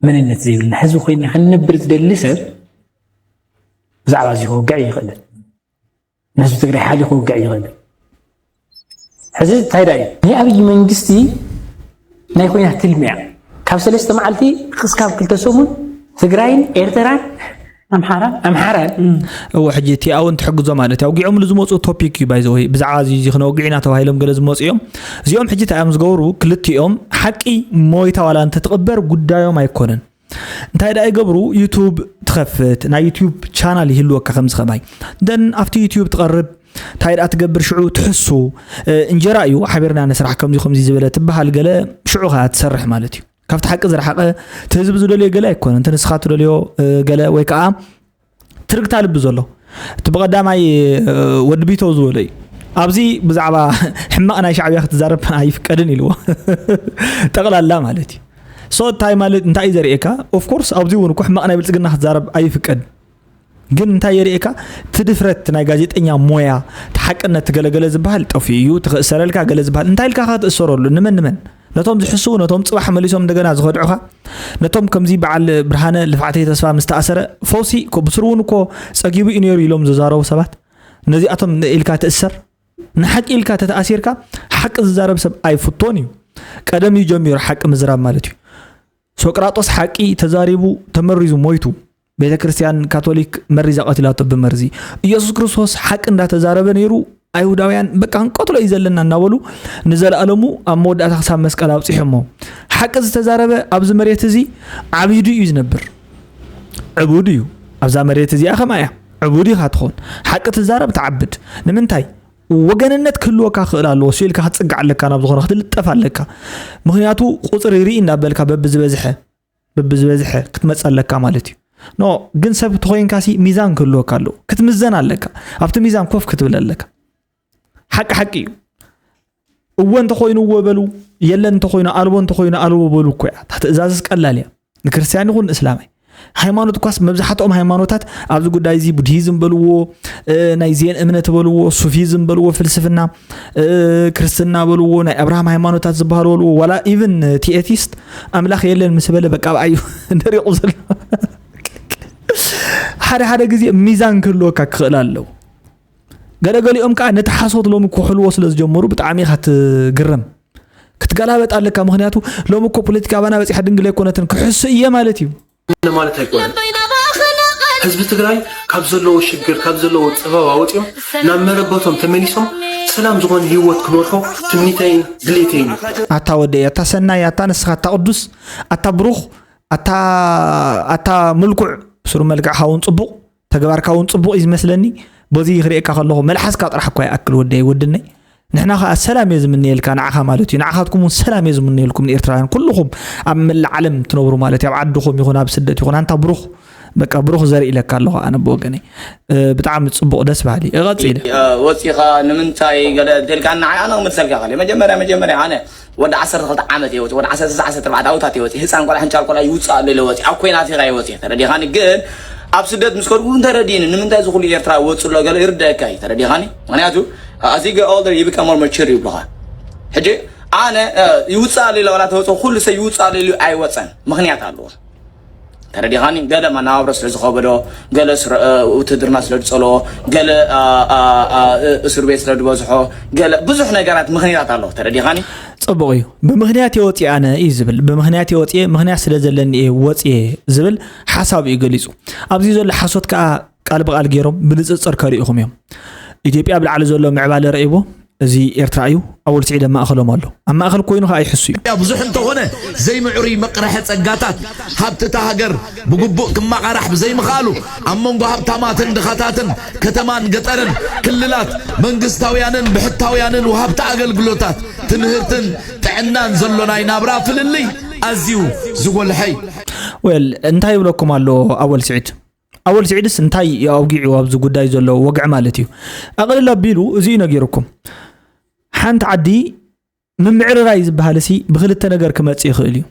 መንነት ዘይብልና ህዝቢ ኮይና ክንነብር ዝደሊ ሰብ ብዛዕባ እዚ ክወግዕ ይኽእልን ንህዝቢ ትግራይ ሓሊ ክወግዕ ይኽእልን። ሕዚ እንታይ ዳ እዩ ናይ ኣብይ መንግስቲ ናይ ኮይና ትልሚ እያ። ካብ ሰለስተ መዓልቲ ክስካብ ክልተ ሰሙን ትግራይን ኤርትራን ኣምሓራ ኣምሓራን እወ ሕጂ እቲ ኣውን ትሕግዞ ማለት እዩ ኣውጊዖምሉ ዝመፁ ቶፒክ እዩ ባይዘወይ ብዛዕባ እዚ እዚ ክነወግዕ ኢና ተባሂሎም ገለ ዝመፁ እዮም። እዚኦም ሕጂ እንታይ እዮም ዝገብሩ? ክልቲኦም ሓቂ ሞይታ ዋላ እንተትቕበር ጉዳዮም ኣይኮነን። እንታይ ደኣ ይገብሩ? ዩቱብ ትኸፍት ናይ ዩቱብ ቻናል ይህልወካ ከምዚ ከማይ ደን ኣብቲ ዩቱብ ትቐርብ እንታይ ደኣ ትገብር ሽዑ ትሕሱ እንጀራ እዩ ሓቢርና ንስራሕ ከምዚ ከምዚ ዝበለ ትበሃል ገለ ሽዑ ከኣ ትሰርሕ ማለት እዩ። ካብቲ ሓቂ ዝረሓቐ እቲ ህዝቢ ዝደልዮ ገለ ኣይኮነ እንተ ንስኻ ትደልዮ ገለ ወይ ከዓ ትርግታ ልቢ ዘሎ እቲ ብቐዳማይ ወዲ ቢተው ዝበሎ እዩ። ኣብዚ ብዛዕባ ሕማቕ ናይ ሻዕብያ ክትዛረብ ኣይፍቀድን ኢልዎ ጠቕላላ ማለት እዩ። ሶ እንታይ ማለት እንታይ እዩ ዘርእየካ? ኦፍኮርስ ኣብዚ እውን እኮ ሕማቕ ናይ ብልፅግና ክትዛረብ ኣይፍቀድን። ግን እንታይ የርእየካ? እቲ ድፍረት ናይ ጋዜጠኛ ሞያ እቲ ሓቅነት ገለገለ ዝበሃል ጠፊኡ እዩ። ትኽእሰረልካ ገለ ዝበሃል እንታይ ኢልካ ትእሰረሉ? ንመን ንመን ነቶም ዝሕስዉ ነቶም ፅባሕ መሊሶም እንደገና ዝኸድዑኻ ነቶም ከምዚ በዓል ብርሃነ ልፍዓተይ ተስፋ ምስ ተኣሰረ ፈውሲ ብስሩ እውን እኮ ፀጊቡ እዩ ነይሩ ኢሎም ዝዛረቡ ሰባት ነዚኣቶም ኢልካ ትእሰር ንሓቂ ኢልካ ተተኣሲርካ ሓቂ ዝዛረብ ሰብ ኣይፍቶን እዩ። ቀደም እዩ ጀሚሩ ሓቂ ምዝራብ ማለት እዩ። ሶቅራጦስ ሓቂ ተዛሪቡ ተመሪዙ ሞይቱ። ቤተ ክርስቲያን ካቶሊክ መሪዛ ቀቲላቶ ብመርዚ። ኢየሱስ ክርስቶስ ሓቂ እንዳተዛረበ ነይሩ ኣይሁዳውያን በቃ ክንቀትሎ እዩ ዘለና እናበሉ ንዘለኣለሙ ኣብ መወዳእታ ክሳብ መስቀል ኣብፂሖሞ። ሓቂ ዝተዛረበ ኣብዚ መሬት እዚ ዓቢዱ እዩ ዝነብር። ዕቡድ እዩ። ኣብዛ መሬት እዚኣ ከማ እያ። ዕቡድ ኢኻ ትኾን። ሓቂ ትዛረብ ትዓብድ። ንምንታይ? ወገንነት ክህልወካ ክእል ኣለዎ። ስኢልካ ክትፅጋዕ ኣለካ ናብ ዝኾነ ክትልጠፍ ኣለካ። ምክንያቱ ቁፅሪ ርኢ እንዳበልካ በብዝበዝሐ በብዝበዝሐ ክትመፅ ኣለካ ማለት እዩ። ኖ ግን ሰብ ተኮይንካሲ ሚዛን ክህልወካ ኣለዎ። ክትምዘን ኣለካ። ኣብቲ ሚዛን ኮፍ ክትብል ኣለካ። ሓቂ ሓቂ እዩ። እወ እንተኮይኑ እወ በሉ፣ የለን እንተኮይኑ ኣልቦ እንተኮይኑ ኣልቦ በሉ እኮ እያ እታ ትእዛዝስ ቀላል እያ። ንክርስትያን ይኹን ንእስላማይ ሃይማኖት እኳስ መብዛሕትኦም ሃይማኖታት ኣብዚ ጉዳይ እዚ ቡድሂዝም በልዎ ናይ ዜን እምነት በልዎ ሱፊዝም በልዎ ፍልስፍና ክርስትና በልዎ ናይ ኣብርሃም ሃይማኖታት ዝበሃሉ በልዎ ዋላ ኢቭን እቲ ኤቲስት ኣምላኽ የለን ምስ በለ በቃ ብኣዩ ደሪቑ ዘሎ ሓደ ሓደ ግዜ ሚዛን ክህልወካ ክኽእል ኣለዎ። ገለገሊኦም ከዓ ነቲ ሓሶት ሎሚ ክሕልዎ ስለ ዝጀመሩ ብጣዕሚ ኢኻ ትግረም። ክትገላበጥ ኣለካ። ምክንያቱ ሎሚ እኮ ፖለቲካ ኣባና በፂሓ ድንግል ኣይኮነትን ክሕሱ እየ ማለት እዩ። ማለት ኣይኮነን። ህዝቢ ትግራይ ካብ ዘለዎ ሽግር ካብ ዘለዎ ፀበባ ወፂኦም ናብ መረበቶም ተመሊሶም ሰላም ዝኾነ ህይወት ክነርሑ ትምኒተይን ድሌተይን እዩ። ኣታ ወደይ ኣታ ሰናይ ኣታ ንስኻ ኣታ ቅዱስ ኣታ ብሩኽ ኣታ ኣታ ምልኩዕ ስሩ መልክዕካ እውን ፅቡቕ ተግባርካ እውን ፅቡቕ እዩ ዝመስለኒ። በዚ ክርእየካ ከለኹ መልሓስካ ጥራሕ እኳ ይኣክል ወደይ ወድነይ። ንሕና ከዓ ሰላም እየ ዝምነየልካ ንዓኻ ማለት እዩ። ንዓኻትኩም እውን ሰላም እየ ዝምነየልኩም ንኤርትራውያን ኩልኹም ኣብ መላእ ዓለም ትነብሩ ማለት እዩ። ኣብ ዓድኹም ይኹን ኣብ ስደት ይኹን ኣንታ ብሩኽ በቃ ብሩኽ ዘርኢ ኢለካ ኣለኹ ኣነ ብወገነይ። ብጣዕሚ ፅቡቕ ደስ በሃሊ እቐፂለ። ወፂኻ ንምንታይ ገለ እንተልካ ንዓይ ኣነ ክምልሰልካ ከለ መጀመርያ መጀመርያ ኣነ ወዲ ዓሰርተ ክልተ ዓመት እየ ወፂ ወዲ ዓሰርተ ዓሰርተ ኣርባዕተ ዓውታት እየ ወፂ ህፃን ቆልዓ ሕንቻል ቆልዓ ይውፅእ ኣሎ ኢለ ወፂ ኣብ ኮይናት ኢኻ እየ ወፂ ተረዲኻኒ ግን ኣብ ስደት ምስ ከድኩ እንተረዲኒ ንምንታይ እዚ ኩሉ ኤርትራ ወፁ ኣሎ ገለ ይርደአካ እዩ ተረዲኻኒ ምክንያቱ as you get older you become more mature ይብሉኻ ሕጂ ኣነ ይውፅእ ኣሎ ኢለ ዋላ ተወፅኦ ኩሉ ሰብ ይውፅእ ኣሎ ኢሉ ኣይወፀን ምክንያት ኣለዎ ተረዲኻኒ ገለ መናባብሮ ስለ ዝኸበዶ ገለ ውትድርና ስለ ዝፀልኦ ገለ እስር ቤት ስለ ዝበዝሖ ገለ ብዙሕ ነገራት ምክንያታት ኣለዎ ተረዲኻኒ ፅቡቕ እዩ ብምክንያት እየ ወፅየ ኣነ እዩ ዝብል ብምክንያት እየ ወፅየ ምክንያት ስለ ዘለኒ እየ ወፅየ ዝብል ሓሳብ እዩ ገሊፁ ኣብዚ ዘሎ ሓሶት ከዓ ቃል ብቃል ገይሮም ብንፅፅር ከርእኹም እዮም ኢትዮጵያ ኣብ ላዕሊ ዘሎ ምዕባለ ረእይዎ እዚ ኤርትራ እዩ ኣወል ስዒድ ኣብ ማእኸሎም ኣሎ ኣብ ማእኸል ኮይኑ ከዓ ይሕሱ እዩ ብዙሕ እንተኾነ ዘይምዕሩይ መቕርሐ ጸጋታት ሃብቲ እታ ሃገር ብግቡእ ክመቓራሕ ብዘይምኽኣሉ ኣብ መንጎ ሃብታማትን ድኻታትን ከተማን ገጠርን ክልላት መንግስታውያንን ብሕታውያንን ወሃብቲ ኣገልግሎታት ትምህርትን ጥዕናን ዘሎ ናይ ናብራ ፍልልይ ኣዝዩ ዝጎልሐ እዩ። ወል እንታይ ይብለኩም ኣሎ ኣወል ስዒድ ኣወል ስዒድስ እንታይ እዩ ኣውጊዕዎ ኣብዚ ጉዳይ ዘሎ ወግዒ ማለት እዩ? ኣቕልል ኣቢሉ እዚ እዩ ነጊሩኩም። ሓንቲ ዓዲ ምምዕርራይ ዝበሃል ሲ ብክልተ ነገር ክመጽእ ይኽእል እዩ።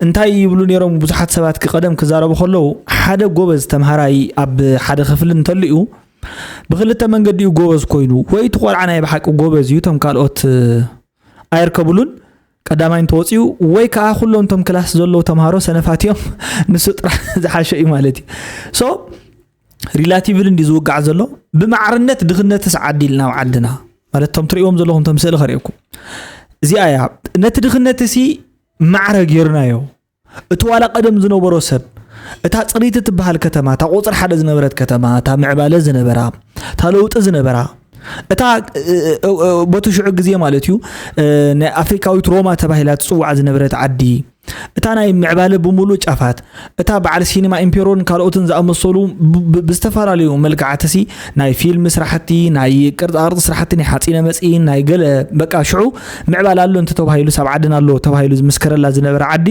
እንታይ ይብሉ ነይሮም ብዙሓት ሰባት ቀደም ክዛረቡ ከለዉ ሓደ ጎበዝ ተምሃራይ ኣብ ሓደ ክፍሊ እንተልዩ ብክልተ መንገዲ እዩ ጎበዝ ኮይኑ፣ ወይ እቲ ቆልዓ ናይ ብሓቂ ጎበዝ እዩ፣ እቶም ካልኦት ኣይርከብሉን፣ ቀዳማይ እንተወፂኡ፣ ወይ ከዓ ኩሎም እቶም ክላስ ዘለዉ ተምሃሮ ሰነፋት እዮም። ንሱ ጥራሕ ዝሓሸ እዩ ማለት እዩ። So relatively እንዲ ዝውጋዕ ዘሎ፣ ብማዕርነት ድኽነትስ ዓዲ ኢልና ኣብ ዓድና ማለት እቶም ትርእዎም ዘለኹም፣ እቶም ስእሊ ከርእየኩም። እዚኣ እያ። ነቲ ድኽነት ሲ ማዕረ ጌርናዮ። እቲ ዋላ ቀደም ዝነበሮ ሰብ፣ እታ ፅሪቲ ትበሃል ከተማ፣ እታ ቁፅሪ ሓደ ዝነበረት ከተማ፣ እታ ምዕባለ ዝነበራ፣ እታ ለውጢ ዝነበራ፣ እታ በቲ ሽዑ ግዜ ማለት እዩ፣ ናይ ኣፍሪካዊት ሮማ ተባሂላ ትፅዋዕ ዝነበረት ዓዲ፣ እታ ናይ ምዕባለ ብምሉእ ጫፋት፣ እታ በዓል ሲኒማ ኢምፔሮን ካልኦትን ዝኣመሰሉ ብዝተፈላለዩ መልክዓትሲ፣ ናይ ፊልም ስራሕቲ፣ ናይ ቅርፃቅርፂ ስራሕቲ፣ ናይ ሓፂነ መፂን፣ ናይ ገለ፣ በቃ ሽዑ ምዕባለ ኣሎ እንተ ተባሂሉ፣ ሳብ ዓድና ኣሎ ተባሂሉ ዝምስከረላ ዝነበረ ዓዲ፣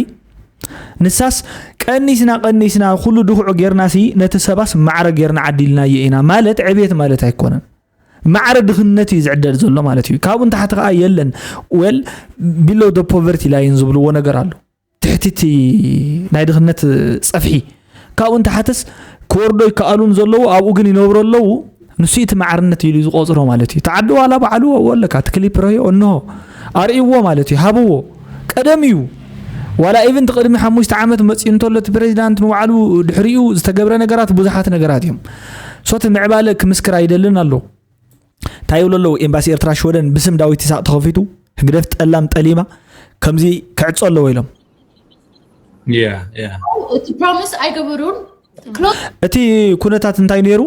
ንሳስ ቀኒስና ቀኒስና ኩሉ ድኹዑ ጌርናሲ፣ ነቲ ሰባስ ማዕረ ጌርና ዓዲልናዮ ኢና ማለት ዕቤት ማለት ኣይኮነን። ማዕረ ድኽነት እዩ ዝዕደል ዘሎ ማለት እዩ። ካብኡ ንታሕቲ ከዓ የለን። Well, below the poverty line ዝብልዎ ነገር ኣሎ። ትሕቲ እቲ ናይ ድኽነት ፀፍሒ። ካብኡ ንታሕትስ ክወርዶ ይከኣሉን ዘለዉ፣ ኣብኡ ግን ይነብሩ ኣለዉ። ንሱ እቲ ማዕርነት ኢሉ ዝቆፅሮ ማለት እዩ። ተዓዲ ዋላ በዓሉ ኣለካ፣ እቲ ክሊፕ ረዮ እንሆ፣ ኣርእይዎ ማለት እዩ፣ ሃብዎ። ቀደም እዩ። ዋላ ኢቭን እቲ ቅድሚ ሓሙሽተ ዓመት መፂኡ እንተሎ እቲ ፕሬዚዳንት ንባዕሉ ድሕሪኡ ዝተገብረ ነገራት ብዙሓት ነገራት እዮም። So እቲ ምዕባለ ክምስክር ኣይደልን ኣሎ። እንታይ ይብሉ ኣለዉ? ኤምባሲ ኤርትራ ሽወደን ብስም ዳዊት ይስሐቅ ተኸፊቱ፣ ህግደፍ ጠላም ጠሊማ፣ ከምዚ ክዕጾ ኣለዎ ኢሎም። Yeah, yeah. እቲ ፕሮሚስ ኣይገበሩን። እቲ ኩነታት እንታይ ነይሩ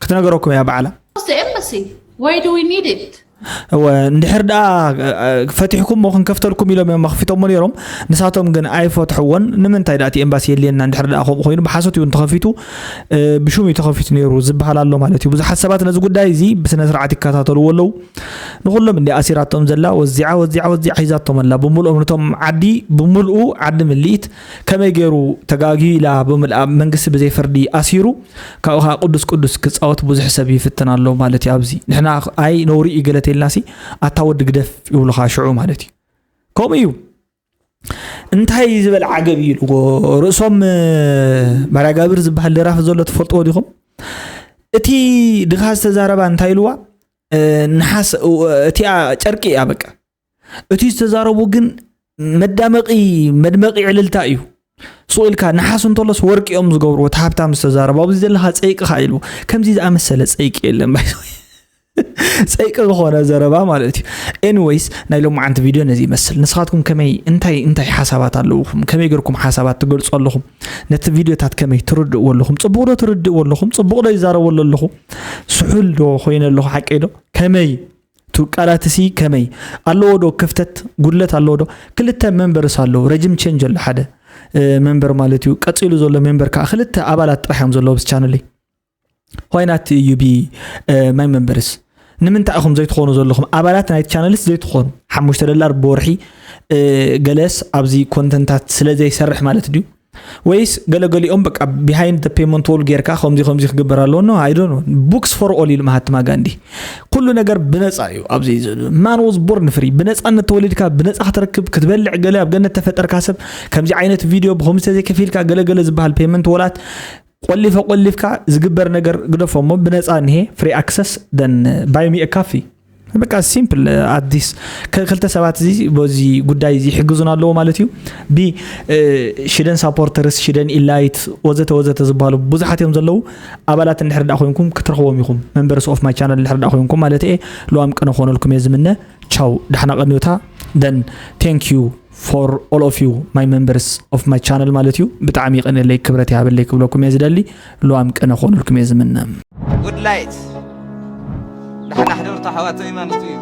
ክትነገረኩም እያ በዓላ። Close the embassy. Why do we need it? እወ፣ እንድሕር ደኣ ፈቲሕኩሞ ክንከፍተልኩም ኢሎም እዮም መኽፊቶሞ ነይሮም። ንሳቶም ግን ኣይፈትሕዎን። ንምንታይ ደኣ እቲ ኤምባሲ የድልየና? እንድሕር ደኣ ከምኡ ኮይኑ ብሓሶት እዩ ተኸፊቱ፣ ብሹም እዩ ተኸፊቱ ነይሩ ዝበሃል ኣሎ ማለት እዩ። ብዙሓት ሰባት ነዚ ጉዳይ እዚ ብስነ ስርዓት ይከታተልዎ ኣለዉ። ንኹሎም እንዲ ኣሲራቶም ዘላ ወዚዓ ወዚዓ ወዚዓ ሒዛቶም ኣላ። ብምልኦም ነቶም ዓዲ ብምልኡ ዓዲ ምልኢት ከመይ ገይሩ ተጋግዩ ኢላ ብምልኣ መንግስቲ ብዘይ ፍርዲ ኣሲሩ ካብኡ ከዓ ቅዱስ ቅዱስ ክፃወት ብዙሕ ሰብ ይፍትን ኣሎ ማለት እዩ። ኣብዚ ንሕና ኣይ ነውሪ እዩ ገለ ተይልናሲ ኣታ ወዲ ግደፍ ይብሉኻ ሽዑ ማለት እዩ። ከምኡ እዩ። እንታይ ዝበል ዓገብ እዩ ኢልዎ ርእሶም ባርያ ጋብር ዝበሃል ደራፊ ዘሎ ትፈልጥዎ ዲኹም? እቲ ድኻ ዝተዛረባ እንታይ ኢልዋ? ንሓስ እቲኣ ጨርቂ እያ በቃ። እቲ ዝተዛረቡ ግን መዳመቂ መድመቂ ዕልልታ እዩ። ሱቕ ኢልካ ነሓስ እንተሎስ ወርቂ እዮም ዝገብርዎ። እቲ ሃብታም ዝተዛረቡ ኣብዚ ዘለኻ ፀይቅኻ ኢልዎ። ከምዚ ዝኣመሰለ ፀይቂ የለን ባይ ጸይቂ ዝኾነ ዘረባ ማለት እዩ። Anyways ናይ ሎማዓንቲ ቪድዮ ነዚ ይመስል። ንስኻትኩም ከመይ እንታይ እንታይ ሓሳባት ኣለውኹም? ከመይ ገርኩም ሓሳባት ትገልጹ ኣለኹም? ነቲ ቪድዮታት ከመይ ትርድእዎ ኣለኹም? ጽቡቕ ዶ ትርድእዎ ኣለኹም? ጽቡቕ ዶ ይዛረበሉ ኣለኹ? ስሑል ዶ ኮይነ ኣለኹ? ሓቀይ ዶ? ከመይ ትቃላትሲ ከመይ ኣለዎ ዶ ክፍተት ጉድለት ኣለዎ ዶ? ክልተ መንበርስ ኣለዉ። ረጅም ቼንጅ ኣሎ ሓደ መንበር ማለት እዩ። ቀጺሉ ዘሎ መንበር ከዓ ክልተ ኣባላት ጥራሕ እዮም ዘለዉ ብስ ቻነለይ። Why not you be my members? ንምንታይ ኢኹም ዘይትኾኑ ዘለኹም ኣባላት ናይቲ ቻነልስ ዘይትኾኑ? ሓሙሽተ ደላር ብወርሒ ገለስ ኣብዚ ኮንተንታት ስለ ዘይሰርሕ ማለት ድዩ? ወይስ ገለገሊኦም በቃ behind the payment wall ጌርካ ከምዚ ከምዚ ክግበር ኣለዎ? No, I don't know. Books for all ኢሉ ማሃትማ ጋንዲ። ኩሉ ነገር ብነፃ እዩ ኣብዚ ዘሎ። Man was born free። ብነፃነት ተወሊድካ ብነፃ ክትረክብ ክትበልዕ ገለ ኣብ ገነት ተፈጠርካ ሰብ ከምዚ ዓይነት ቪድዮ ብከምዚ ተዘይከፊልካ ገለገለ ዝበሃል payment ወላት ቆሊፈ ቆሊፍካ ዝግበር ነገር ግደፎ እሞ ብነፃ እኒሄ free access then buy me a coffee። በቃ simple as this። ክልተ ሰባት እዚ በዚ ጉዳይ እዚ ይሕግዙን ኣለዎ ማለት እዩ። ቢ ሽደን ሳፖርተርስ ሽደን ኢላይት ወዘተ ወዘተ ዝበሃሉ ብዙሓት እዮም ዘለዉ። ኣባላት እንድሕር ዳ ኮይንኩም ክትረኽቦም ኢኹም። Members of my channel እንድሕር ዳ ኮይንኩም ማለት እየ። ልዋም ቅነ ክኾነልኩም እየ ዝምነ። ቻው፣ ዳሕና ቀንዮታ። Then thank you for all of you my members of my channel ማለት እዩ። ብጣዕሚ ይቐንየለይ፣ ክብረት ይሃበለይ ክብለኩም እየ ዝደሊ። ልዋም ቅነ ክኾነልኩም እየ ዝምነ። Good light ዳሕና ሕደርቱ ኣሕዋተይ ማለት እዩ።